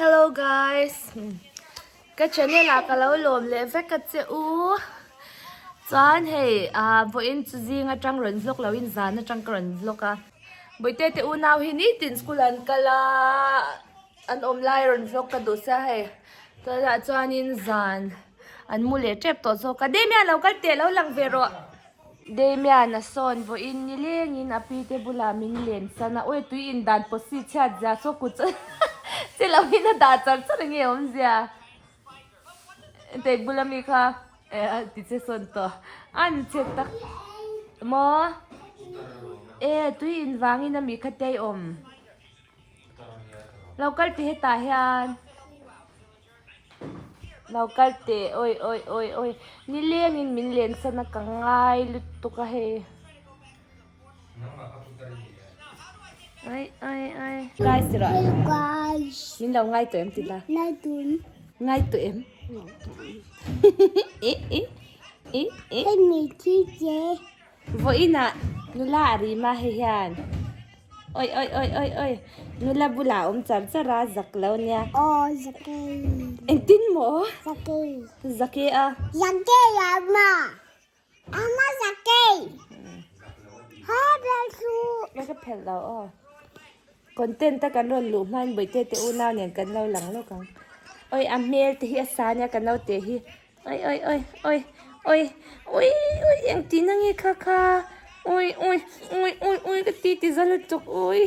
Hello guys ka channel ah ka lo lawm leh vek a che u chuan hei ah vawiin chu zing atang rawn vlog lo in zan atang ka rawn vlog a bawihte te unau hi nitin school an kal a an awm lai rawn vlog ka duh sia hei tunah chuanin zan an mu leh tep tawh zawk a Damian lo kal teh lo lang ve rawh. Damian a sawn vawiin ni lengin a pi te bulah min len san a, awi tui in dan pawh si chhiat zia saw kut chu che lo in a dah char char nge awmzia Entei bula mi kha eh a ti che sawn tawh a ni che tak maw e tui in vangin a mi kha te a awm lo kal teh hetah hian. Lo kal teh awi awi awi awi nilengin min len san a ka ngai lutuk a hei ai ai ai guys ti rawh min lo ngai tawh em ti la ngai tawh em vawiinah nula a rim a hei hian. Oi oi oi oi oi nula bulah a awm char char a zak lo nia. Aw zake. Engtin maw? Zake. Zake a. Zake ama. Ama zake. Ha bel chu. Ka ka phelh lo aw. Content a kan rawn luh hmain bawihte te unau nen kan lo lang lawk ang. Oi a hmel te hi a sa nia ka naute hi. Oi oi oi oi oi ui ui engtin a nge kha kha ui ui ui ui ui ka ti ti za lutuk ui.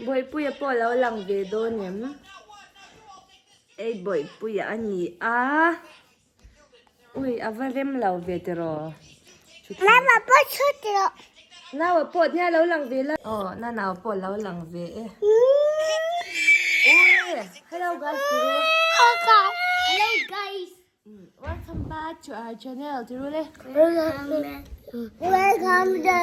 Bawihpuia pawh a lo lang ve dawn em? Ei Bawihpuia a ni a ui a va rem lo ve tiraw. Nau pawh chhut rawh. Nau pawh nia lo lang ve la. Aw na nau pawh lo lang ve e. Ui hello guys tiraw. Hello guys. Welcome back to our channel ti rule. Welcome to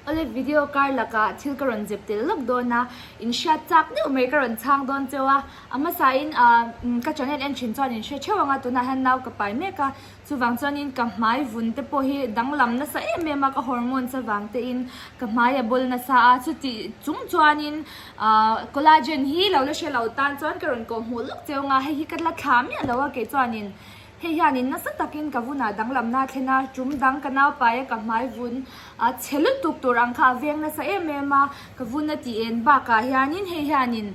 Awle video kar lakah thil ka rawn zep tel lawk dawn a, in hriat chak deuh mai ka rawn chhang dawn cheu a, a hmasa in ka channel en thin chuan in hre theuh ang a, tunah hian nau ka pai mek a, Chuvang chuanin ka hmai vun te pawh hi danglam nasa em em a, ka hormones avang te in ka hmai a bawl nasa a, chuti chung chuanin ahh collagen hi lo la hre lo tan chuan ka rawn kawhhmuh lawk cheu ang a, hei hi ka la thla miah lo a kei chuanin hei hianin nasa takin ka vunah danglamna a thlen a, tum dang ka naupai a ka hmai vun a chhe lutuk tur ang kha a veng nasa em em a, ka vun a ti en bakah hianin hei hianin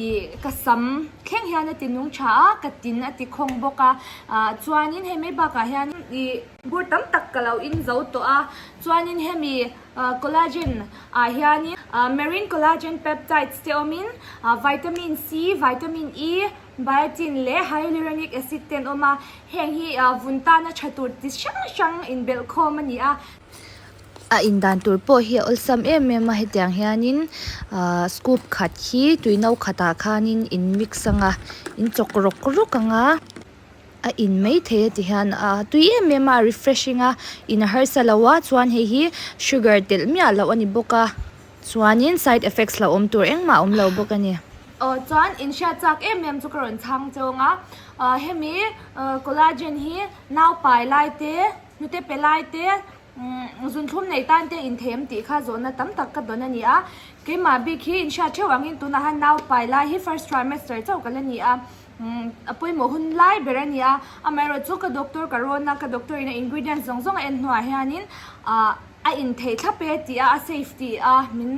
ih ka sam thleng hian a ti nung tha a, ka tin a ti khawng bawk a, ah chuanin hei mai bakah hian ih bur tam tak ka lo in zo tawh a, chuanin hemi ah collagen ah hianin ah marine collagen peptides te awmin ah vitamin C, vitamin E, biotin leh hyaluronic acid te an awm a, heng hi ah vun tana tha tur chi hrang hrang inbelh khawm a ni a. A indan tur pawh hi a awlsam em em a hetiang hianin ahh scoop khat hi tui no khatah khanin in mix anga in chawk rawk rawk anga a in mai thei a ti hian a tui em em a a refreshing a in a harsa lo a chuan hei hi sugar telh miah loh a ni bawk a chuanin side effects lo awm tur engmah a awm lo bawk a ni. Aw chuan in hriat chak em em chu ka rawn chhang chawng a ah hemi collagen hi naupai lai te hnute pe lai te Zunthlum nei tan te inthem tih kha zawhna tam tak ka dawn a ni a, keimah bik hi inhriat theuh angin tunah hian nau pai lai hi first trimester chauh ka la ni a, a pawimawh hun lai ber a ni a, amaherawh chu ka doctor ka rawn a, ka doctor in a ingredients zawng zawng a en hnuah hianin ah a intheih thlap e tih a, a safe tih a min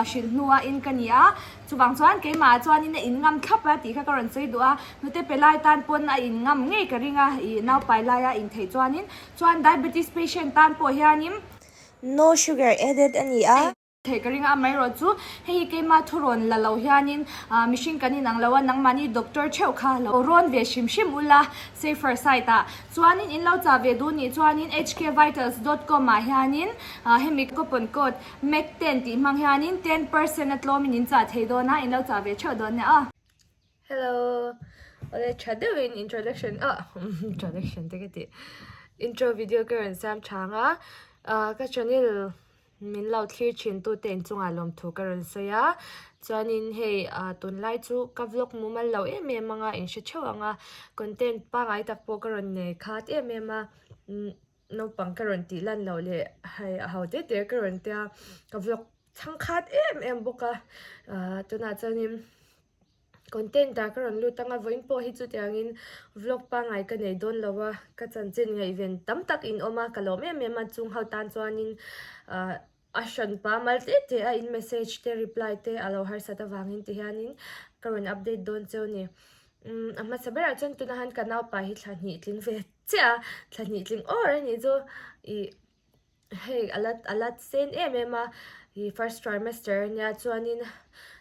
hrilh hnu a in ka ni a, chuvang chuan keimah chuanin a in ngam thlap a tih kha ka rawn sawi duh a, hnute pe lai tan pawn a in ngam ngei ka ring a, ih nau pai laia intheih chuanin. Chuan diabetes patient tan pawh hianin No sugar added a ni a. Theih ka ring a, amaherawh chu hei hi keima thurawn la lo hianin mihring kan inang lo a, nangmahni doctor theuh kha lo rawn ve hrim hrim ula safer side ah. Chuanin in lo chah ve duh nih chuanin hkvitals dot com ah hianin hemi coupon code MAC10 tih hmang hianin 10% a tlawmin in chah thei dawn a, in lo chah ve theuh dawn nia aw. Hello awle tha deuhin introduction ah introduction te ka tih intro video ka rawn siam chang a ah ka channel min lo thlir thin tu te inchungah lawmthu ka rawn sawi a chuanin hei ah tunlai chu ka vlog mumal lo em em anga in hre theuh ang a content pangai tak pawh ka rawn nei khat em em a. Naupang ka rawn tih lan loh leh hei a ho te te ka rawn tia ka vlog chhangkhat em em bawk a ah tunah chuanin content ah ka rawn lut ang a vawiin pawh hi chutiangin vlog pangngai ka nei dawn lo a ka chanchin ngaihven tam tak in awm a ka lawm em em a chung ho tan chuanin ah a hranpa mal te te a in message te reply te a lo harsat avangin ti hianin ka rawn update dawn cheu a ni umm a hmasa berah chuan tunah hian ka naupa hi thla hnih tling ve chiah a thla hnih tling awr a nih chu ih hei a la a la sen em em a ih first trimester a nia chuanin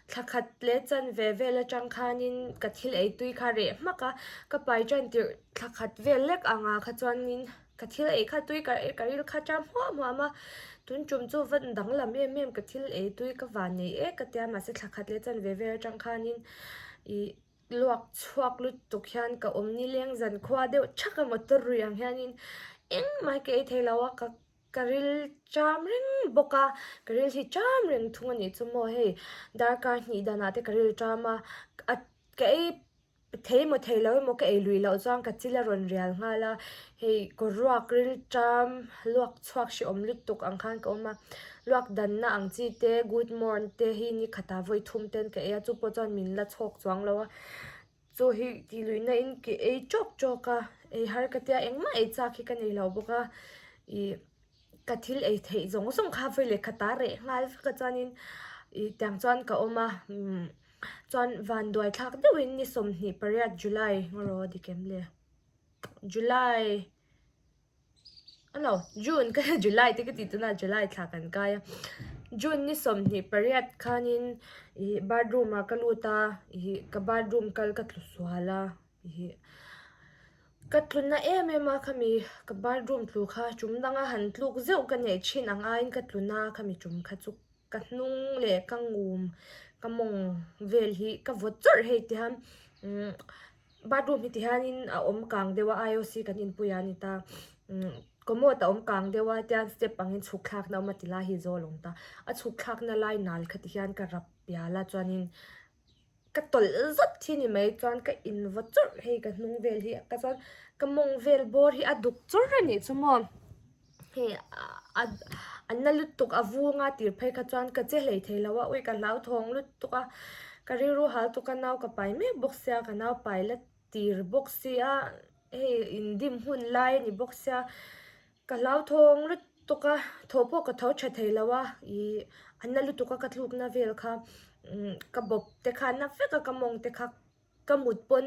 thla khat leh chanve vel atang khanin ka thil ei tui kha reh hmak a ka pai tan tirh thla khat vel lek ang ah kha chuanin ka thil ei kha tui ka ka ril kha ṭam huam huam a tun ṭum chu va danglam em em ka thil ei tui ka van nei ek ka tia mahse thla khat leh chanve vel atang khanin ih luak chhuak lutuk hian ka awm nileng zan khua deuh thak a motor rui ang hianin engmah hi ka ei thei lo a ka ka ril ṭam reng bawk a ka ril hi ṭam reng thung a nih chu maw hei darkar hnih danah te ka ril ṭam a a ka ei thei emaw thei lo emaw ka ei lui loh chuan ka chil a rawn rial nghal a hei kaw ruak ril ṭam luak chhuak hrehawm lutuk ang khan ka awm a luak danna ang chi te good morn te hi ni khatah vawi thum ten ka ei a chu pawh chuan min la chhawk chuang lo a chu hi tih luihna in ka ei tawk tawk a ei har ka tia engmah ei chak hi ka nei lo bawk a ih ka thil ei theih zawng zawng kha vawi leh khat a reh nghal vek a chuanin ih tiang chuan ka awm a umm chuan vanduai thlak deuhin ni 28 July ngaw dik em le July. Ano June ka July te ka tih tunah July thla kan kai a June ni 28 khanin ih bathroom ah ka lut a ih ka bathroom kal ka tlu sual a ih ka tlu na em em a khami ka bathroom tlu kha tum danga han tluk zeuh ka neih thin ang aiin ka tlu na khami tum kha chu ka hnung leh ka ngum ka mawng vel hi ka vawt chawrh hei ti hian umm bathroom hi ti hianin a awm kang deuh a I O C kan inpui a ni ta umm commode a awm kang deuh a tian step angin chhuk thlakna a awm a ti lai hi zawl a awm ta a chhuk thlakna lai nal kha ti hian ka rap pial a chuanin ka tawlh zat hi ni mai chuan ka in vaw chawrh hei ka hnung vel hi ka chuan ka mawng vel bawr hi a duk chawrh a nih chu maw hei a a na lutuk a vung a tir phei kha chuan ka che hlei thei lo a ui ka hlauthawng lutuk a ka rilru hal tuk a nau ka pai mek bawk sia ka nau pai la tir bawk sia hei indim hun lai a ni bawk sia. Ka hlauthawng lutuk a, thaw pawh ka tho tha thei lo a, ih a na lutuk a ka tlukna vel kha ka bawp te kha a na vek a ka mawng te kha ka mut pawn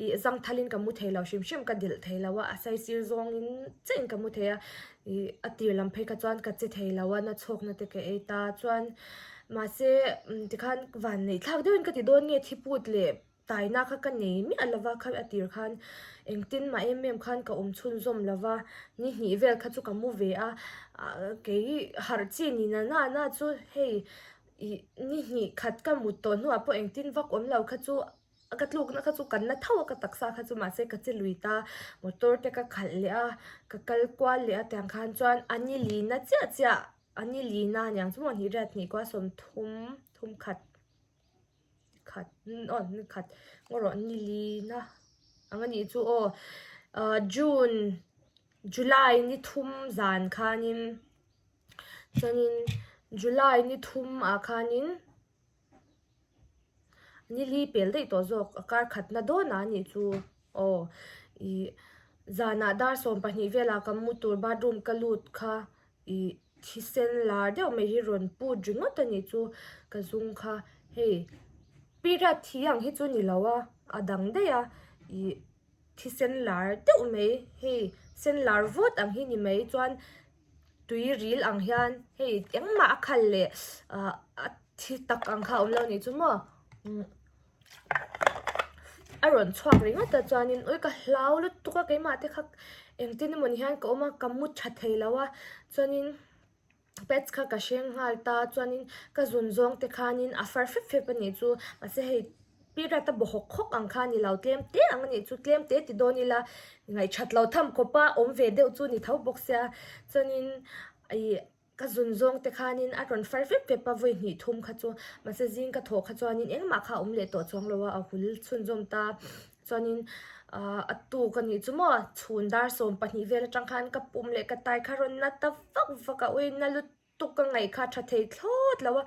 ih zangthalin ka mu thei lo hrim hrim ka delh thei lo a, a saisir zawngin chiahin ka mu thei a, ih a tir lam phei kha chuan ka che thei lo a, na chhawkna te ka ei ta chuan mahse tikhan vanneih thlak deuhin ka ti dawn nge thiput leh Taina kha ka nei miah lova kha a tir khan engtin mah em em khan ka awm chhunzawm lova ni hnih vel kha chu ka mu ve a kei harh chi ni na na na chu hei ih ni hnih khat ka mut tawh hnuah pawh engtin vak awm lo kha chu ka tlukna kha chu kan la tho a ka taksa kha chu mahse ka che lui ta motor te ka khalh leh a ka kal kual leh a tiang khan chuan a ni lina chiah chiah a ni lina aniang chu maw hnih riat hnih kua 30 thum khat. Khat aw ni khat ngaw rawh ni li na ang a nih chu aw ah june july ni thum zan khanin chuanin july ni thum ah khanin ni li pel daih tawh zawk a kar khat na dawn ah a nih chu aw ih zanah dar 12 velah ka mu tur bathroom ka lut kha. Ih thisen lar deuh mai hi rawn put ringawt a nih chu ka zung kha hei period thi ang hi chu ni lo a a dang daih a ih thisen lar deuh mai hei sen lar vawt ang hi ni mai chuan tui ril ang hian hei engmah a khal leh ah a thi tak ang kha a awm lo a nih chu maw umm. A rawn chhuak ringawt a chuanin ui ka hlau lutuk a keimah te kha engtin emaw ni hian ka awm a ka mu tha thei lo a chuanin pads kha ka hreng nghal ta chuanin ka zun zawng te khanin a far fep fep a nih chu mahse hei period a baw hawk hawk ang kha a ni lo tlem te ang a nih chu tlem te ti dawn ila ngaihṭhat lo tham khawp a awm ve deuh chu ni tho bawk sia chuanin ih. Ka zun zawng te khanin a rawn far fep fep a vawi hnih thum kha chu mahse zing ka thawh kha chuanin engmah kha a awm leh tawh chuang lo a a hul chhunzawm ta. Chuanin ahh a tuk a nih chu maw chhun dar 12 vel atang khan ka pum leh ka tai kha rawn na ta vak vak a uina lutuk ka ngaih kha a tha thei thlawt lo a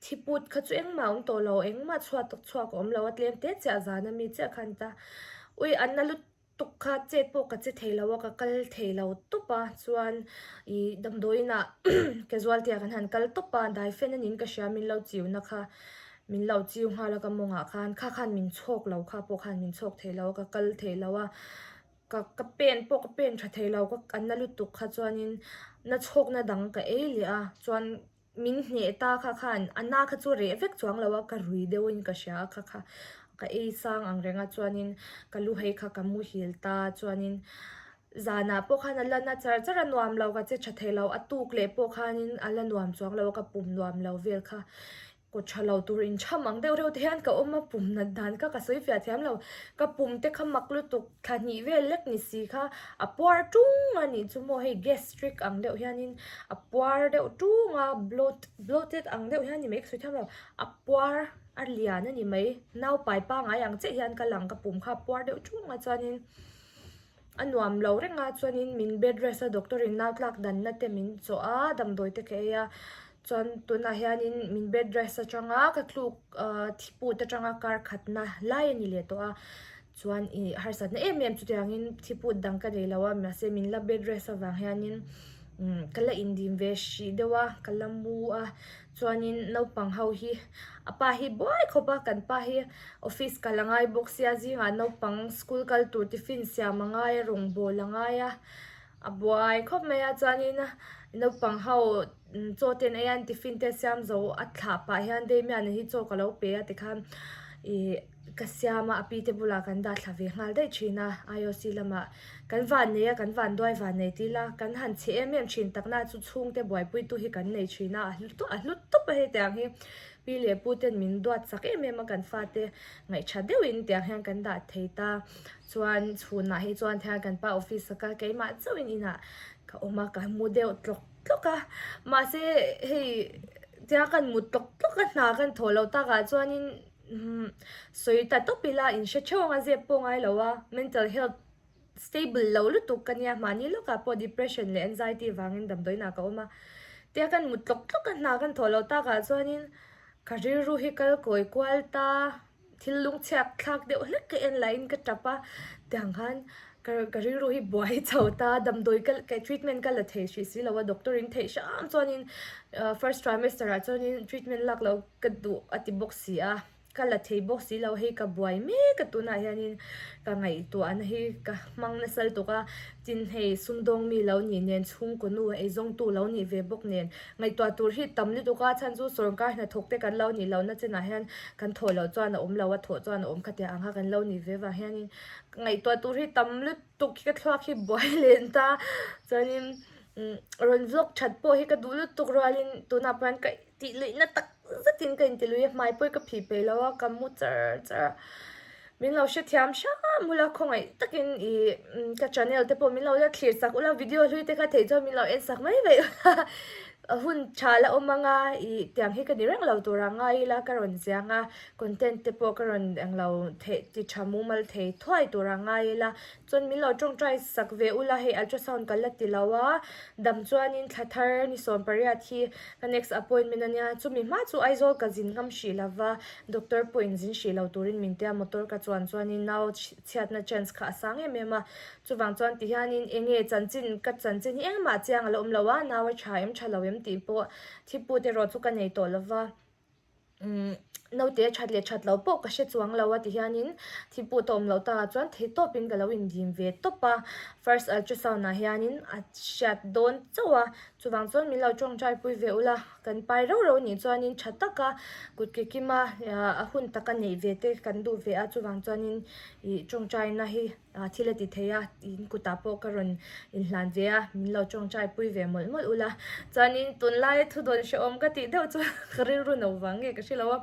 thiput kha chu engmah a awm tawh lo engmah chhuat tak chhuak a awm lo a tlem te chiah zan ami chiah khan ta ui an na lutuk tuk kha chet pawh ka che thei lo a ka kal thei lo tawp a chuan ih damdawiin ah casualty ah kan han kal tawp a daifen a niin ka hria min lo chiu na kha min lo chiu nghal a ka mawngah khan kha khan min chhawk lo kha pawh khan min chhawk thei lo a ka kal thei lo a ka ka pen pawh ka pen tha thei lo ka an na lutuk kha chuanin na chhawkna dang ka ei leh a chuan. Min hneh ta kha khan a na kha chu reh vek chuang lo a, ka rui deuhin ka hria a kha kha ka ei sang ang reng a chuanin ka lu hei kha ka muhil ta chuanin zanah pawh khan a la na char char a nuam lo ka che tha thei lo a tuk leh pawh khanin a la nuam chuang lo a ka pum nuam lo vel kha kaw tha lo tur inchham ang deuh reuh te hian ka awm a pum nat dan kha ka sawi fiah thiam lo ka pum te kha mak lutuk thla hnih vel lek ni si kha a puar tung a nih chu maw hei gastric ang deuh hianin a puar deuh tung a bloat bloated ang deuh hian ni mai ka sawi thiam lo a puar a lian a ni mai naupai pangai ang chiah hian ka lang ka pum kha a puar deuh tung a chuanin a nuam lo reng a chuanin min bed rest a doctor in nau tlak danna te min chawh a damdawi te ka ei a chuan tunah hianin min bed rest atanga ka tluk ah thiput atanga kar khatna lai a ni leh tawh a. Chuan ih harsatna em em chutiangin thiput dang ka nei lo a mahse min la bed rest avang hianin umm ka la indim ve hrih deuh a ka la mu a chuanin naupang ho hi a pa hi buai khawp a kan pa hi office kal a ngai bawk sia zingah naupang school kal tur tiffin siam a ngai a rawngbâwl a ngai a a buai khawp mai a chuanin naupang ho chaw te an ei a tiffin te siam zo a thlah pah hian Damian-a hi chaw ka lo pe a tikhan ih. Ka siam a, a pi te bulah kan dah thla ve nghal daih thin a, IOC lamah kan van nei a, kan van duai van nei tih ila kan han chhe em em thin takna chu chhungte buaipuitu hi kan nei thin a, a hlu tawp a hlu tawp a hetiang hi pi leh pu ten min duat chak em em a kan fate ngaihṭha deuhin tiang hian kan dah thei ta chuan chhunah hi chuan tihian kan pa office a kal keimah chauhin inah ka awm a ka mu deuh tlawk tlawk a mahse hei tiang kan mut tlawk tlawk a hna kan thawh loh takah chuanin. Umm sawi ta tawp ila in hre theuh anga zep pawh ngai lo a mental health stable lo lutuk ka nia mahni lawkah pawh depression leh anxiety vangin damdawiinah ka awm a tia kan mut tlawk tlawk a hna kan thawh loh takah chuanin ka rilru hi kal kawi kual ta thil lungchhiak thlak deuh hlek ka en lahin ka tap a tiang khan ka ka rilru hi buai chho ta damdawi ka treatment ka la thei hrih si lo a doctor in theih hram chuanin first trimester ah chuanin treatment lak loh Ka duh a ti bawk si a, ka la thei bawk si lo hei ka buai mek a tunah hianin ka ngaihtuahna hi ka hmang nasa lutuk a, tin hei sumdawng mi lo nih nen chhungkaw nu eizawngtu lo nih ve bawk nen ngaihtuah tur hi tam lutuk a chhan chu sawrkar hnathawk te kan lo nih lohna chenah hian kan thawh loh chuan a awm lo a thawh chuan a awm khatiang ang kha kan lo nih ve vang hianin ngaihtuah tur hi tam lutuk hi ka thluak hi buai len ta chuanin rawn vlog that pawh hi ka duh lutuk rualin tunah pawh hian ka. Tih luihna tak zetin ka inti lui a, hmai pawh hi ka phih peih lo a, ka mu char char a. Min lo hrethiam hram ula khawngaih takin ih ka channel te pawh min lo la thlir sak ula, video hlui te kha theih chuan min lo en sak mai mai ula. Hun tha la awm anga ih tiang hi ka ni reng lo tur a ngai ila ka rawn ziang a, content te pawh ka rawn englo theih ti tha mumal thei thuai tur a ngai ila. Chuan min lo tawngtai sak ve ula hei ultrasound ka la ti lo a, dam chuanin thla thar ni 18 hi ka next appointment a nia, chumi hma chu Aizawl ka zin ngam hrih lo va, doctor pawh in zin hrih lo turin min tia motor ka chuan chuanin nau chhiatna chance kha a sang em em a, chuvang chuan ti hianin enge chanchin ka chanchin hi engmah chiang a la awm lo a, nau a tha em tha lo em tih pawh thiput erawh chu ka nei tawh lo va. Umm naute a that leh that lo pawh ka hre chuang lo a ti hianin thiput a awm loh takah chuan thei tawpin ka lo indim ve tawp a, first ultrasound ah hianin a hriat dawn chauh a, chuvang chuan min lo tawngtai pui ve ula, kan pai reuh reuh anih chuanin tha taka kut ke kima a hun taka neih ve te kan duh ve a, chuvang chuanin ih tawngtaina hi. Ah thil a ti thei a, in kutah pawh ka rawn inhlan ve a, min lo tawngtai pui ve mawlh mawlh ula. Chuanin tunlaia thudawn hrehawm ka tih deuh chuan ka rilru no vang nge ka hre lo a.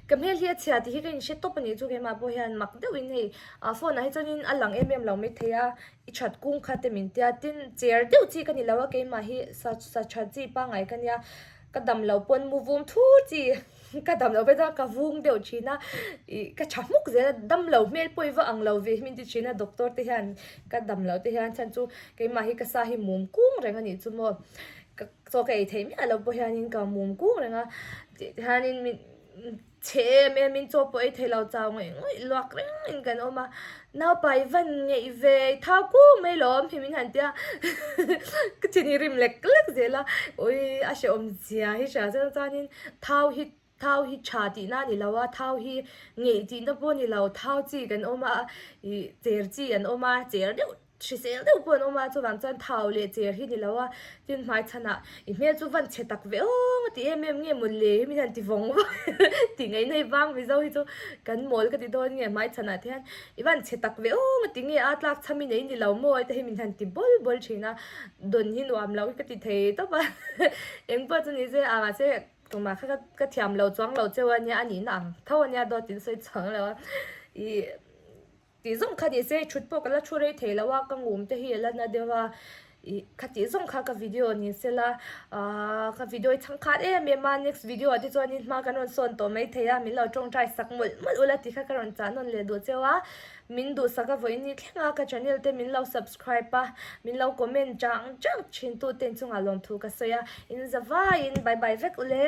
Ka hmel hi a chhia tih hi ka inhre tawp a nih chu keimah pawh hian mak deuhin hei ah phone ah hi chuanin a lang em em lo maithei a, i that kung kha te min tia tin cher deuh chi ka ni lo a keimah hi sa sa that chi pangngai ka nia ka dam lo pawn mu vum thur chi. Ka dam loh vek a, ka vung deuh thin a, ih ka tha hmuk zel a, dam lo hmel pawh i va ang lo ve hi min ti thin a doctor te hian ka dam loh te hian chhan chu keimah hi ka sa hi mum kung reng a nih chu maw ka chaw ka ei theih miah loh pawh hianin ka mum kung reng a tih te hianin min chhe em em in chaw pawh ei thei lo chau ngawih ngawih luak reng in kan awm a naupai van ngeih ve thau kung mai lawm hi min han tia ka chini rim lek lek zel a ui a hrehawm zia hi hria chuan chuanin Thau hi thau hi tha tihna a ni lo a, thau hi ngeih tihna pawh a ni lo, thau chi kan awm a, ih cher chi an awm a, cher deuh hrisel deuh pawh an awm a, chuvang chuan thau leh cher hi a ni lo a, tin hmai chhanah i hmel chu van chhe tak ve awng a ti em em nge maw le hi min han ti vawng vawng tih ngaihna hi vang Mizo hi chu kan mawl ka ti dawn nge hmai chhanah te hian i van chhe tak ve awng a ti nge a tlak chham i nei ni lo maw te hi min han ti bawl bawl thin a. Dawn hi nuam lo hi ka ti thei tawp a, eng pawh chu ni se a mahse tumah kha ka thiam lo chuang lo cheu a nia a nihna ang tho a nia dawt in sawi chuang lo a, ih tih zawng kha ni se thut pawh ka la thu rei thei lo a ka ngum te hi a la na deuh a, ih kha tih zawng kha ka video ni se la ahh ka video hi chhangkhat em em a next video ah te chuanin hma kan rawn sawn tawh mai thei a min lo tawngtai sak mawlh mawlh ula tih kha ka rawn chah nawn leh duh cheu a. Min duhsak a vawiin ni thleng a, ka channel te min lo subscribe a, min lo comment chang chang thin tu te inchungah lawmthu ka sawi a, in za vaiin bye bye vek ule.